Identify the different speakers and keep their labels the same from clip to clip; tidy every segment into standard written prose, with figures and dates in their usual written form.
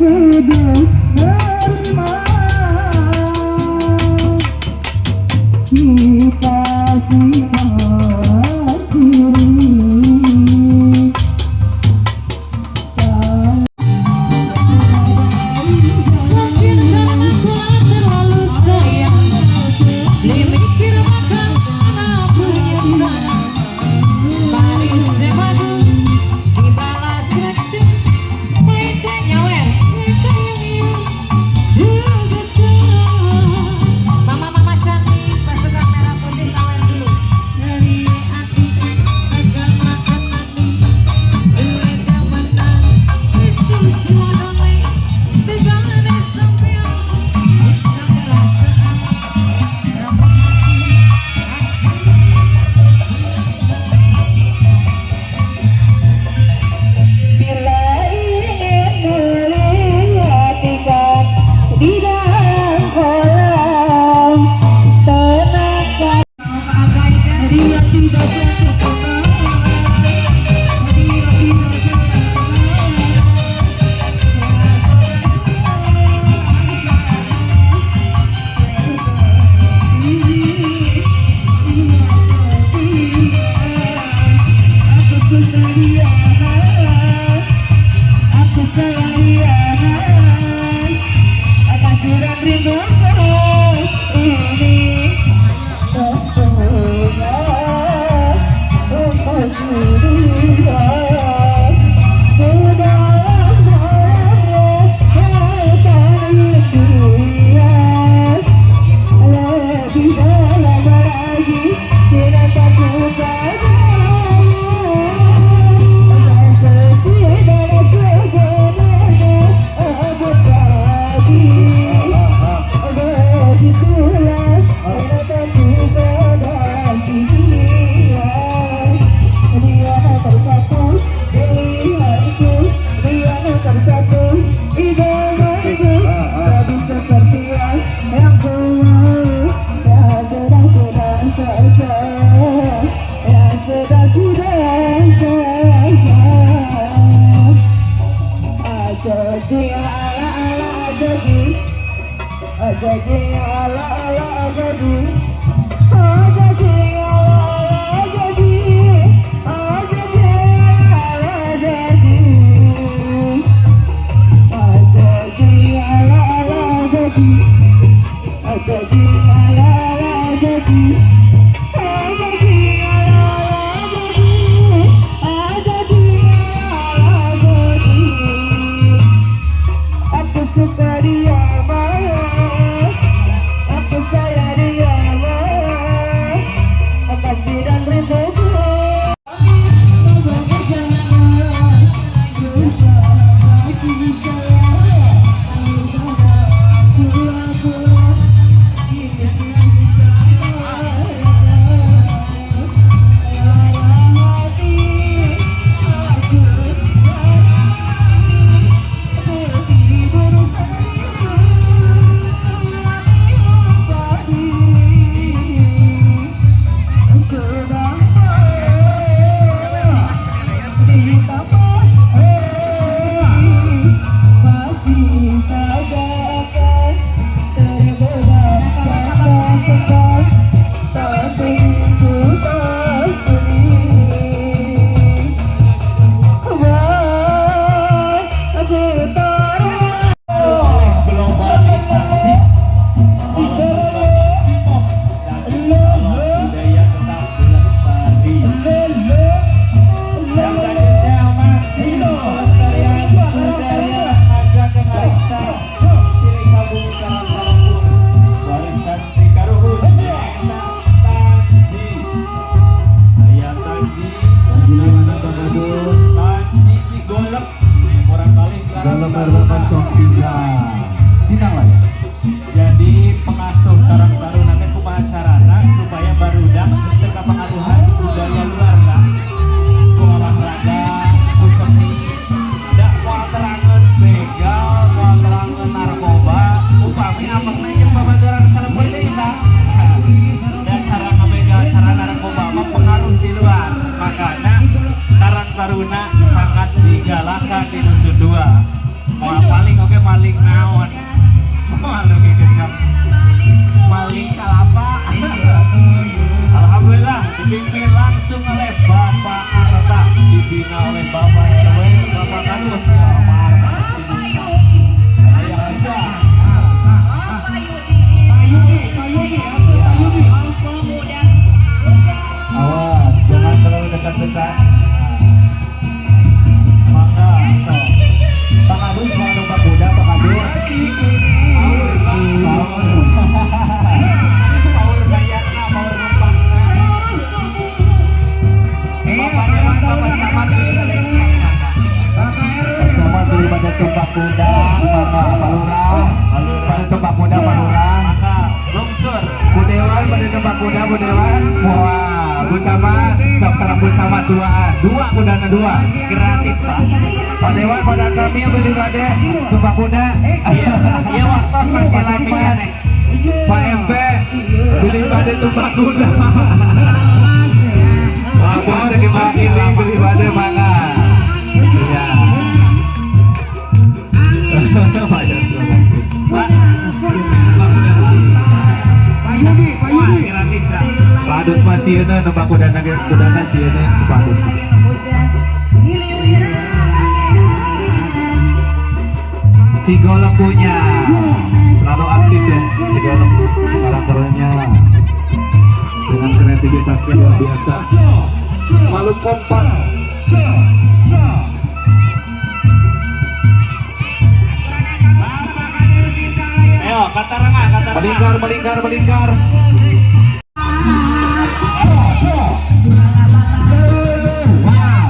Speaker 1: Kudu nerima. Kita sifat diri.
Speaker 2: Mungkin karena aku terlalu sayang, beli mikir bakal aku nyesal. Paris semadu dibalas receh. Mereka nyawer, mereka yang Mama-mama cantik, pasukan merah putih sawer dulu. Dari hati agama anani, duwe kemenang, suci wadone, tegane sampean, wis perasaan, rambut hati.
Speaker 1: Bila ingin melihat ikan di dalam kolam, tenangkan. Dia tidak jatuh ke tangan. Dia tidak jatuh ke tangan. Aku suka dia, aku sayang dia. Kasih dan rinduku ini tentunya untuk dia. Sudah lama dia lebih dalam lagi cintaku padamu. Saya setia dan sebenarnya aku lagi. Begitulah cintaku pada si dia. Dia nomor satu pilihanku, dia nomor satu idamanku. Gadis seperti yang ku mau. Ya sudah-sudah saja, ya sudah-sudah saja. Aja ala ala aja aja ala ala aja aja ala ala aja aja ala aja aja ala ala aja aja ala ala aja aja ala ala aja aja ala aja. Aku suka dia mah, aku sayang dia mah. Kasih dan rinduku. Perjalanan bersama kita. Pulang-pulang. Hati aku tertidur seribu pagi sedang ditambah masih saja akan terbeban kata sesungguh pasti. Wah, aku taruh
Speaker 3: Globalisasi budaya tetap lestari. Yang selanjutnya masih pelestarian budaya ngajak ke ngariksa cilik bumi Karang Salembur warisan ti karuhun nyaeta Tanji. Aya Tanji.
Speaker 4: Tanji mana, Bang Kadus?
Speaker 3: Tanji Cigolek orang kali.
Speaker 4: Dalam RW 03 Sinang lah ya.
Speaker 3: Jadi pengasuh Karang Taruna teh kumaha carana supaya barudak teu kapangaruhan budaya luar kan ku olahraga, ku seni, da moal terangeun begal, moal terangeun narkoba upami amengna jeung babaturan salembur deui tah. Dan cara ngabegal, cara narkoba mah pengaruh di luar, makanya Karang Taruna sangat digalakkan di Dusun 2 moal paling. Oke maling naon. Malu gitu
Speaker 1: Maling kalapa.
Speaker 3: Alhamdulillah dipimpin langsung oleh Bapak Arta, dibina oleh Bapak RW, Bapak Kadus, Bapak Arta. Ayah bisa.
Speaker 1: Pak Yudi, atuh Pak Yudi.
Speaker 4: Awas, jangan terlalu dekat-dekat.
Speaker 3: Mangga, toh.
Speaker 4: Pak Kadus mau numpak kuda, Pak Kadus. Paur.
Speaker 3: Paur bayarna, paur numpangna. Bapak Dewan, Bapak Camat.
Speaker 4: Sama beli pada tumpak kuda, mangga Pak Lurah. Pada tumpak kuda, Pak Lurah.
Speaker 3: Mangga, lungsur.
Speaker 4: Bu Dewan pada tumpak kuda, Bu Dewan. Wah, Bu Camat, sok sareng Bu Camat duaan, dua kudana dua.
Speaker 3: Gratis, Pak.
Speaker 4: Pak Dewan pada kami yang beli pada tumpak kuda.
Speaker 3: Iya, iya waktu masih
Speaker 4: Pak
Speaker 3: lagi
Speaker 4: Samad, Pak MP, beli pada tumpak kuda. Pak Bos mewakili beli pada mangga. Iya. Pak Yusuf.
Speaker 3: Pak.
Speaker 1: Pak Yudi, Pak
Speaker 3: Wah,
Speaker 1: Yudi.
Speaker 3: gratis ya.
Speaker 4: Pak Adut masih ini numpak kudana kudana sih ini Pak Adut. Cigolok punya selalu aktif ya Cigolok karakternya dengan kreativitasnya luar biasa, selalu kompak.
Speaker 3: Ayo, katarengan, katarengan.
Speaker 4: Melingkar, melingkar, melingkar. Wow.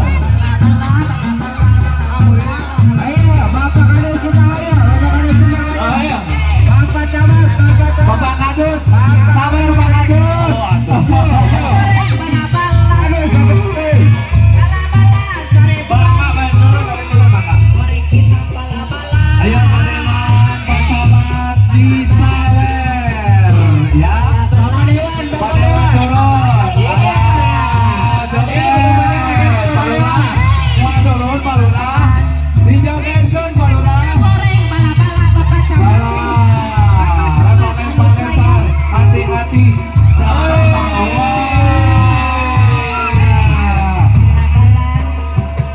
Speaker 1: Ayo, Bapak Kadus Sukawaya, Bapak Kadus Sukawaya.
Speaker 3: Ayo.
Speaker 1: Bapak Camat, Bapak Camat.
Speaker 4: Bapak Kadus, sabar Pak Kadus.
Speaker 1: Kadus, Bapak Kadus.
Speaker 3: Bapak, Pak, turun, turun, turun, Bapak.
Speaker 4: Ayo Pak Dewan, Pak Camat disawer ya.
Speaker 1: Bapak Dewan,
Speaker 4: Pak
Speaker 1: Bapak
Speaker 4: Dewan
Speaker 1: Dewan.
Speaker 4: turun. Iya. Joget. Pak Lurah. Pak turun Pak Lurah. Dijogetkeun Pak Lurah. Alah, lempar, lempar, lempar. Hati-hati. Salah.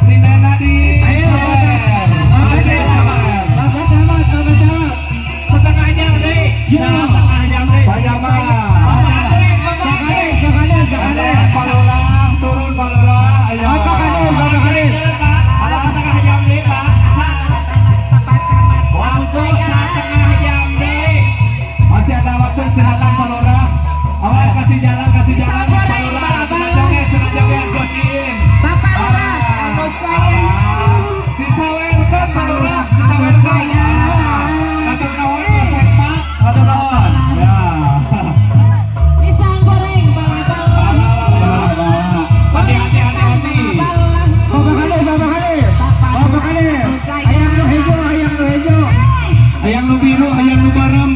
Speaker 4: Sinden di sawer.
Speaker 1: Bapak Camat, Bapak Camat.
Speaker 3: Setengah jam deh.
Speaker 1: Ya.
Speaker 3: Setengah jam deh.
Speaker 4: Pak Camat.
Speaker 3: Bapak Kadus, Bapak
Speaker 1: Pak
Speaker 3: Kadus.
Speaker 1: Kadus, Pak Kadus, Pak Kadus.
Speaker 4: Pak Lurah, turun Pak Lurah. Ayo.
Speaker 1: Bapak Kadus, Bapak Kadus.
Speaker 3: Pak, ada setengah jam deh, Pak. Langsung setengah jam deh.
Speaker 4: Masih ada waktu, silakan Pak Lurah. Awas kasih jalan Pak Lurah. Cenah joget, cenah joget, Bos Iin. Disawerkan Pak Lurah, disawerkan. Hatur nuhun Pak Sekma, hatur nuhun. Ya.
Speaker 3: Hati-hati, hati-hati.
Speaker 1: Bapak Kadus, Bapak Kadus. Bapak Kadus. Hayang nu hejo, hayang nu hejo.
Speaker 4: Hayang nu biru, hayang nu barem.